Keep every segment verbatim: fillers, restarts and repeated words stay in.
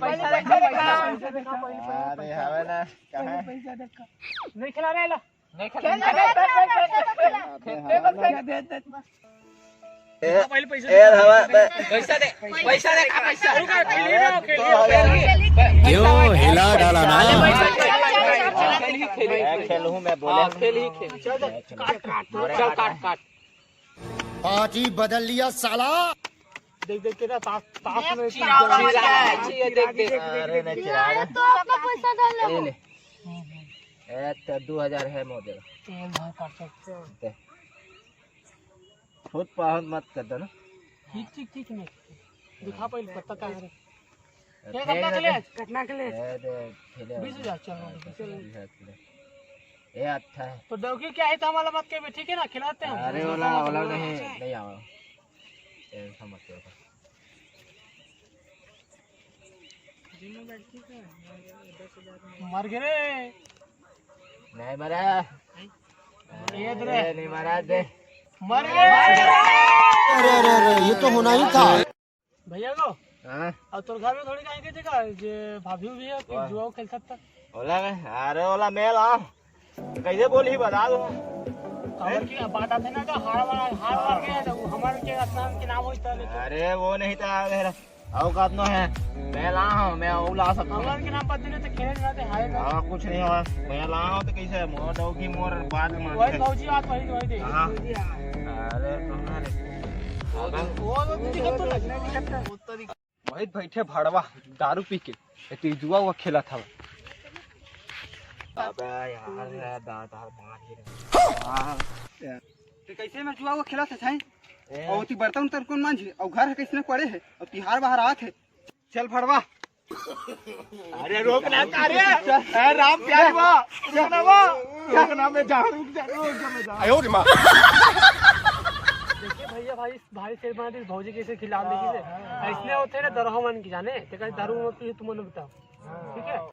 पैसा देखा, पैसा देखा। अरे हवे ना, कहाँ? नहीं खिला रहे ला। नहीं खिला। ए, ए, हवा, बे- पैसा दे, पैसा दे, का पैसा? रुका, खेलिए ना, खेलिए, खेलिए। क्यों हिला डाला ना? खेलिए, खेलिए। मैं खेलूं, मैं बोले। हाँ, खेल ही खेल। चल, चल, काट, काट, चल, काट, काट। पार्टी बदल लिया साला। देख, देख के ना, ताश, ताश में चिराग चिराग वाला है। ये देख, देख। अरे, नहीं, चिराग। तो आपका पैसा डाल लो। ये ले। ए, तो दो हजार है मोर जगह। तेल भाव काट सकते हैं। दे। बहुत पाहत मत कर दो ना। ठीक, ठीक, ठीक नहीं। दिखा पहले पत्ता का है। ये कतना के ले? कतना के ले? ए, दे, खेले। बीस हजार, चलो, हाँ, ठीक है। बीस हजार के ले। ये अच्छा है। तो डौकी क्या है तो हमारा मत कहबे, ठीक है ना? खिलाते हैं। अरे, ओला, ओला नहीं, नहीं आवा। टेंशन मत करो। मर गए रे। नहीं मरा। ये दे रे। अरे, नहीं मरा दे। मर गए। अरे, अरे, अरे, ये तो होना ही था। भैया को। हाँ? और तोर घर में थोड़ी कहीं के जगह जे भाभी भी है कि वाह। जुआ खेल सकता। ओला में, अरे ओला मेल आ। तो कैसे बोली बता दो। हमर की बात आते ना तो हार वाला, हार वाला के है, तो हमर के अपना के नाम होई तो लेकिन अरे वो नहीं था मेरा। औकात नो है। मैं ला हूँ, मैं वो ला सकता हूँ। हमर के नाम पर देने तो खेले जाते हारे ना। हाँ, कुछ नहीं हुआ। मैं ला हूँ तो कैसे मोर डौकी मोर बाद में। वही भौजी बात वही, वही दे। हाँ। अरे कहाँ रे? वो, वो तो दिक्कत तो नहीं। वही बैठे भड़वा दारू पी के, ए, तू जुआ हुआ खेला था। अबे यार, रे दादा, मार ही रहे। हाँ। तो कैसे में जुआ हुआ खेला था, छाई? ए। और ती बर्तन उर्तन कौन मांझी? और घर है कैसने पड़े है? और तिहार बाहर आत है। चल भड़वा। अरे रोक ना, का रे? ए, राम प्यारी बा, रुक ना बा। रुक ना, मैं जा, रुक जा, रुक जा, मैं जा। आयो रे माँ। देखिए भैया, भाई, भाई शेर बना दी, भौजी कैसे खिला दी से। ऐसने होते ना दरहो मन की जाने, ते कहीं दारू मत पी, तुम मन बताओ। ठीक है?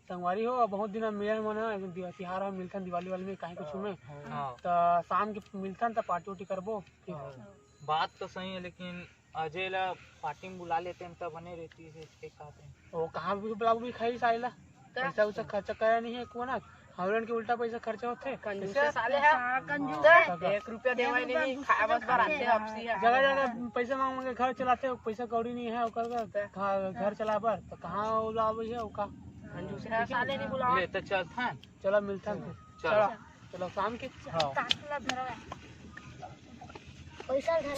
संगवारी हो, अब बहुत दिन अब मिले मन, एक दिन दिवा-, तिहार हम मिलथन दिवाली वाली में, कहीं कुछ में। हाँ। तो शाम के मिलथन तो पार्टी उर्टी करबो। ठीक है? बात तो सही है, लेकिन अजय ला पार्टी में बुला लेते हैं, तब बने रहती है, इसके खाते हैं। वो कहाँ भी बुलाओ भी खाई साइला। पैसा उसा खर्चा करे नहीं है, को ना हावलन के उल्टा पैसा खर्चा होथे। कंजूस साले है। हाँ, कंजूस है। एक रुपया देवे नहीं, खाए बस बराते हपसी है। जगह जगह पैसा मांग मांग के घर चलाथे, पैसा कौड़ी नहीं है ओकर का, घर चला बर, तो कहाँ उलावे है ओका? कंजूस है साले, नहीं बुलावा। ले, तो चल, हाँ। चलो, मिलथन फिर। चलो। चलो, शाम के। हाँ। पैसा धरे।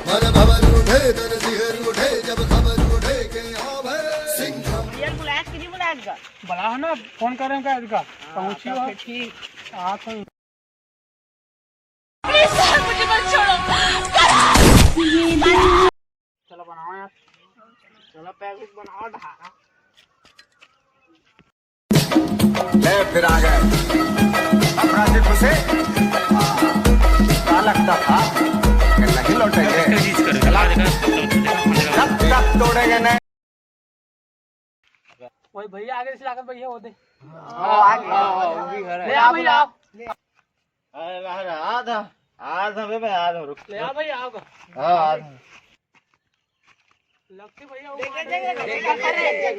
मन भवन उठे, तन सिहर उठे, जब खबर उठे के आवे सिंह। रियल बुलाया कि नहीं बुलाया इसका? बुला है ना, फोन करें का इसका? हाँ, पहुँची तो हो। फिर ठीक। हाँ, तो मुझे मत छोड़ो। चलो बनाओ यार, चलो पैकेट बनाओ ढारा। ले फिर आ गए अपराधी घुसे। क्या लगता था कि नहीं लौटेंगे? चला, जब तक तोड़ेंगे नहीं। वही भैया आगे से लागत भैया वो दे। हाँ, आ गया। हाँ, हाँ, वो भी घर है। ले आ भैया, आओ। अरे, आ रहा, आ था, आ था बे, मैं आ था, रुक। ले आ भैया, आओ। हाँ, आ था। लक्की भैया, वो देख, मार देख, देख, देख, देख,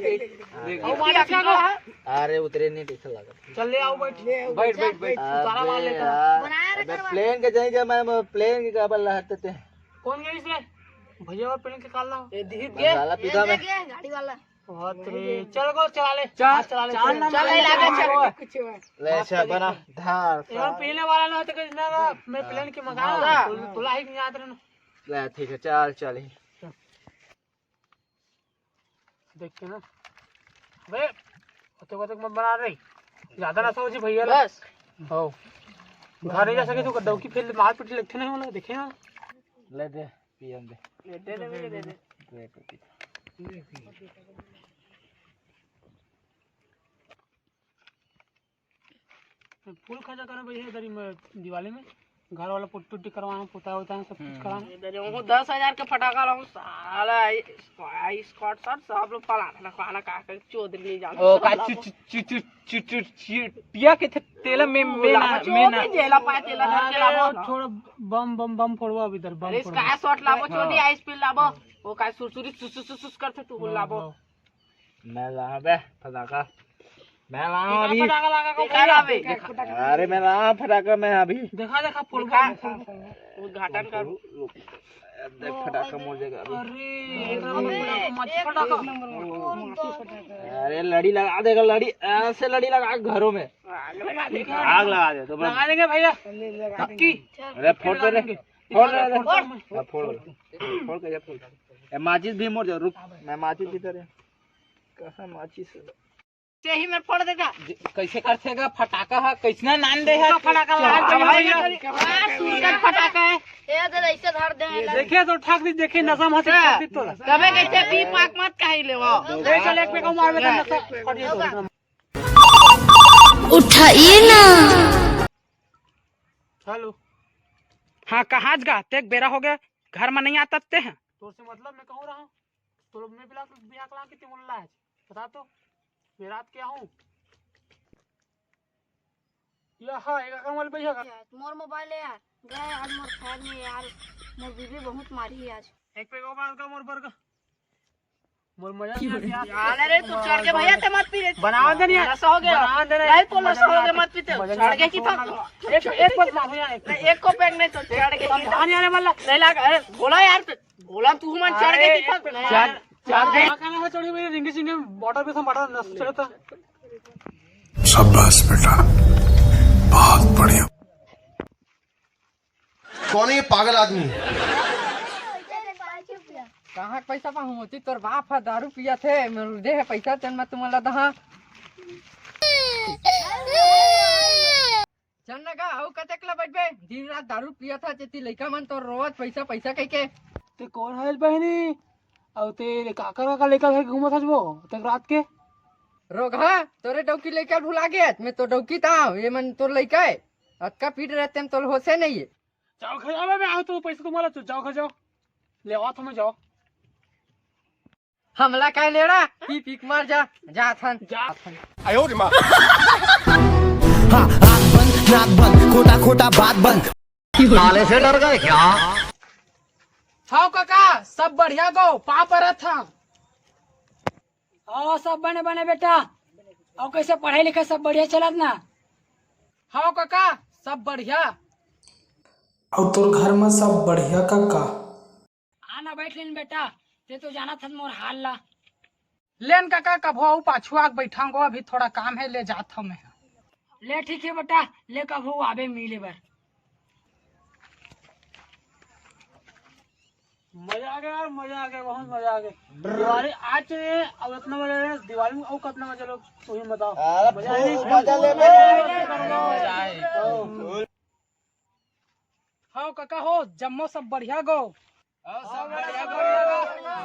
देख, देख। देख, वो मार क्या गया? अरे, उतरे नहीं, ठीक लगा। चल, ले आओ, बैठ। बैठ, बैठ, बैठ। उतारा मार अबे लेता। यार, बनाया रे अबे करवा। प्लेन के जाएंगे, मैं, मैं प्लेन के काबर ला हटते थे। कौन गई इसमें? भैया और प्लेन के काल ला। ये दीप मैं गया। साला पीता मैं। गाड़ी वाला। बात रे, चल गो, चला ले। चार, आज चला ले, चार चल। नंबर चल, ले, ले, ले, ले, ले। ले, अच्छा, बना, धार, यार, सार। पीने वाला ना हो तो कुछ ना रहा, मैं प्लेन के मंगा हाँ। रहा, तु-, तुला ही नहीं याद रहना। ले, ठीक है, चल, चल ही। देखते ना। बे, होते होते मत बना रही। ज्यादा ना समझी भैया ना। बस। हो। घर नहीं जा सके तो डौकी फेर मार पीट लगते ना, मतलब, देखे ना। ले दे। पीएम दे। दे दे, दे दे, दे दे। दे दे, पी। फुल खर्चा करे भैया इधर ही में दिवाली में। घर वाला पुट्टी उट्टी करवाना, पोता होता है, सब कुछ कराना। इधर ही वो दस हजार का फटाका लाऊं, साला, आई, आई स्कॉट शॉट, सब लोग फलाना, फलाना, का, का, चौधरी नहीं जाना, ओ, सब का, लोग। चि-, चि-, चि-, चि-, चि-, चि-, चिटिया के थे, तेला में, में ना, लावा में ना। चोरी जेला पाए, तेला धर के अरे, लावा ना। छोड़, बम, बम, बम फोड़वा अब इधर, बम अरे, फोड़वा। इसका शॉट लावा, हाँ। चोरी आइस पिल लावा। वो का सुरसुरी सुस, सुस, सुस, सुस करथे तू हाँ, लावा। हाँ। मैं लावा बे, फटाका। मैं लावा अभी। फटाका लगा को देखा ना बे। अरे, मैं लावा फटाका, मैं अभी। देखा, देखा, फोड़वा, दिखा। फोड़वा। उद्घाटन कर। रुक, रुक। देख, फटाका मोर जगह अभी। अरे, एक नंबर फटाका, मस्त फटाका। अरे, लड़ी लगा देगा, लड़ी, ऐसे लड़ी लगा घरों में। आग लगा दे। आग लगा दे तो बस। लगा देंगे भैया। हाँ। पक्की। अरे, फोड़ दे रे। फोड़ दे रे। फोड़। हाँ, फोड़। फोड़ के जा, फोड़। ए, माचिस भी मोर जा, रुक। मैं माचिस किधर है? कहाँ माचिस है? यही में फोड़ देगा। कैसे करथेगा फटाका हा? कैसना नान दे हा? फटाका लगा दे भैया। हाँ, सुंदर फटाका है। ए, दे, ऐसे धर दे। देखिए तो ठाक दी, देखिए नशा मत हाँ। ठाक दी तो। तबे कैसे पी पाक मत कहीं ले वो। ए, चल एक पे को मार दे, नशा फट गया तो। उठाइए ना। हेलो। हाँ, कहाँ गा? तेक बेरा हो गया, घर में नहीं आता ते हैं। तोर से मतलब मैं कहूँ रहा हूँ। तो मैं बिना बिहाक ला के तिमुल्ला है। बता तो, मैं रात के आहूँ। या हाँ, एक अगर मोबाइल भैया का। यार, मोर मोबाइल है यार। गए आज मोर खैर नहीं यार। मोर बीबी बहुत मारी आज। एक पे मोबाइल का मोर बर्गर। मोर मजा नहीं आया यार। यार, अरे तू चढ़ के भैया ते मत पी रे। बनावा दे नहीं यार। नशा हो गया। बनावा दे नहीं। नहीं तो नशा हो गया, मत पीते। मजा नहीं चढ़ के आया। की था? एक, एक बात माफी यार, एक। नहीं, एक को पैक नहीं तो चढ़ के की था? समझा नहीं आने वाला। नहीं लगा, अरे भोला यार, भोला तू मन चढ़ के अरे, की था? एक पे नहीं चार, यार। चार हाँ, कहना है, छोड़ी मेरी रिंगी सिंगी बॉटल पे से बॉटल नस चढ़ता। शाबाश बेटा, बहुत बढ़िया। कौन है ये पागल आदमी? कहाँ के पैसा पाहूँ? मोती तोर बाप ह दारू पिया थे, मैं दे है पैसा तेन मैं तुम्हारा दहा। चल ना गा, अउ कतेक ला बजबे? दिन रात दारू पिया था, चेती लइका मन तोर रोवत पैसा, पैसा कह के। ते कौन है बहनी? अउ ते काकर काकर लइका घर घूमत हस वो, तक रात के? रोगहा, तोरे डौकी लइका भुला गे, मैं तो डौकी था, ये मन तोर लइका है। अतका पीट रहे तेम तोल होशे नहीं है। जाओ घर, अबे मैं आओ तो पैसा तुम्हारा, तो जाओ घर जाओ। ले आओ तुम्हें जाओ। हमला काय लेड़ा? पी पीक मार जा, जा थन। जा थन। आयो रे माँ। हाँ, आँख बंद, नाक बंद, खोटा खोटा बात बंद। साले से डर गए क्या? हाव काका, सब बढ़िया गो, पा परत था। हाँ, सब बने बने बेटा। अउ कइसे पढ़ाई लिखाई सब बढ़िया चलत ना? हाँ कका, सब बढ़िया। अउ तोर घर म सब बढ़िया कका? आ ना, बैठ लेन बेटा, ते तो जानत हस मोर हाल ला। लेन कका, कभो अउ पाछू आके बैठांगो, अभी थोड़ा काम हे, ले जात हव मैं। ले ठीक हे बेटा, ले कभो आबे मिले बर। मजा आ गया यार, मजा आ गया, बहुत मजा आ गया। अरे आज तो ये अब इतना मजा आया, दिवाली में और कितना मजा लो, तुम ही बताओ। अरे मजा खूब आया। मजा ले बे। हाँ। हाँ कका हो, जम्मो सब बढ़िया गो? हाँ, सब बढ़िया, बढ़िया,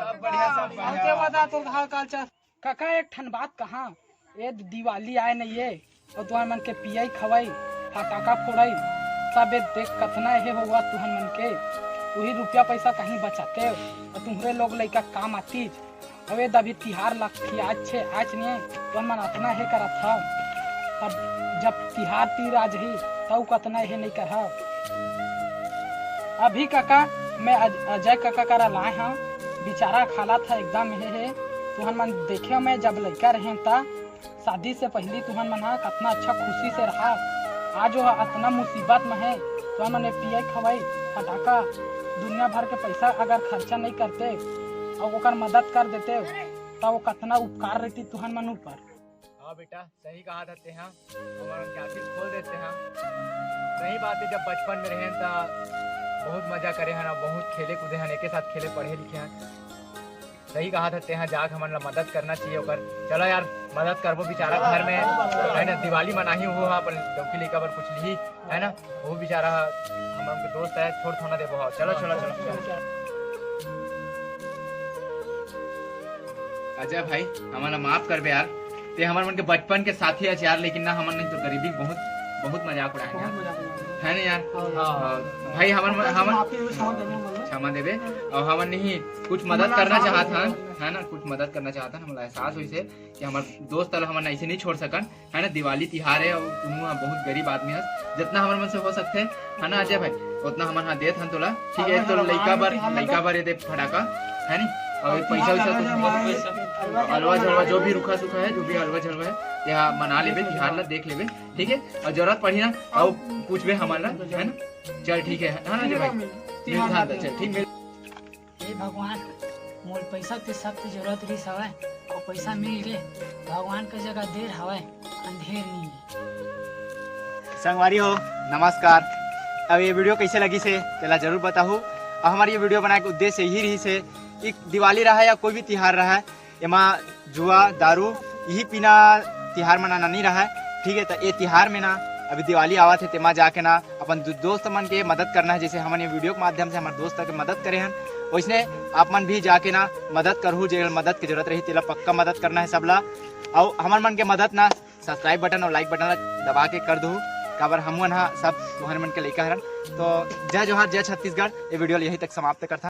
सब बढ़िया, सब बढ़िया। हमके बता तो हाल काल चाल। कका, एक ठन बात कहा, ए दिवाली आए नहीं ये, और तुहर मन के पियई खवई, फटाका फोड़ई, सब ए देख कतना हे होवा तुहर मन के, उही रुपया पैसा कहीं बचाते, और तुम्हरे लोग लइका काम आतीज। अबे दभी तिहार लखियात छे, आज ने तुमन अतना हे करत हव, तब जब तिहार तीर आ जही, तब कतना हे नहीं करहव। अभी कका, मैं अज-, अजय कका करा लाए हव, बिचारा के हालत ह एकदम हे, हे। तुहन मन देखे, मैं जब लइका रहेन, त शादी से पहली तुहन मन ह कतना अच्छा खुशी से रहा, आज वो अतना मुसीबत में हे। तुहन मन ए पिए खवाई फटाका, दुनिया भर के पैसा अगर खर्चा नहीं करते और ओकर मदद कर देते, त वो कतना उपकार रहती तुहन मन ऊपर। हाँ बेटा, सही कहा था तेहा, हमर के आँखी खोल देते हैं। सही बात है, जब बचपन में रहेन त बहुत मजा करे हैं ना, बहुत खेले कूदे हैं, एके साथ खेले, पढ़े लिखे हैं। सही कहा था तेहा, जाग हमन ला मदद करना चाहिए ओकर। चलो यार, मदद करबो बेचारा घर में, है ना, दिवाली मनाही हो अपन डौकी लइका बर कुछ लिही, है ना, वो बेचारा हमन के दोस्त है, छोड़ थोड़ा देबो। हाँ, चलो, चलो, चलो, चलो। अजय भाई, हमन ला माफ करबे यार, ते हमर मन के बचपन के साथी अस यार, लेकिन ना हमन नहीं तो गरीबी बहुत, बहुत मजाक उड़ाए हैं यार। बहुत मजाक उड़ाए हैं। है ना यार? हाँ। हाँ। भाई हमर मन, बस हमर माफी हुई, क्षमा देबे हमन ला। क्षमा देबे। और हमन नहीं कुछ मदद हमन करना आसान चाहत हो हन, गया। है ना, कुछ मदद करना चाहत हन, हमला एहसास होइसे कि हमर दोस्त ला हमन ऐसे नहीं छोड़ सकन, है ना, दिवाली तिहार है और तुम बहुत गरीब आदमी हस, जितना हमर मन से हो सकते, है ना अजय भाई, उतना हमन हा देत हन तोला, ठीक है। एक तो लइका बर, लइका बर ये दे फटाका, है नी, और ये पैसा वैसा कुछ नहीं। हलवा झलवा जो भी रूखा सूखा है, जो भी हलवा झलवा है, यहाँ मना लेबे, तिहार ला देख लेबे, ठीक है। और जरूरत पड़ी ना, आओ पूछबे हमन ला, है ना। चल ठीक है, है ना अजय भाई? मिलता है, चल ठीक, मिल। हे भगवान, मोल पैसा के सख्त जरूरत रहिस हवय, अउ पैसा मिल गे, भगवान के जगह देर हवय, अंधेर नहीं है। संगवारी हो, नमस्कार। अब ये वीडियो कैसे लगिस हे, तेला जरूर बताहू। और हमारी ये वीडियो बनाए के उद्देश्य यही रहिस हे कि दिवाली रहा या कोई भी तिहार रहा, एमा जुआ, दारू, यही पीना तिहार मनाना नहीं रहा है, ठीक है। तो ये तिहार में ना, अभी दिवाली आवत है, तेमा जाके ना अपन दो-, दोस्त मन के मदद करना है, जैसे हमन ये वीडियो के माध्यम से हमारे दोस्त के मदद करे हन, वैसने आप मन भी जाके ना मदद करहू, जे मदद की जरूरत रही, तेला पक्का मदद करना है सबला। और हमर मन के मदद ना सब्सक्राइब बटन और लाइक बटन ला दबा के कर दहू, काबर हमन हा सब तुहर मन के लइका हरन। तो जय जोहार, जय छत्तीसगढ़। ये वीडियो ला यहीं तक समाप्त करथन।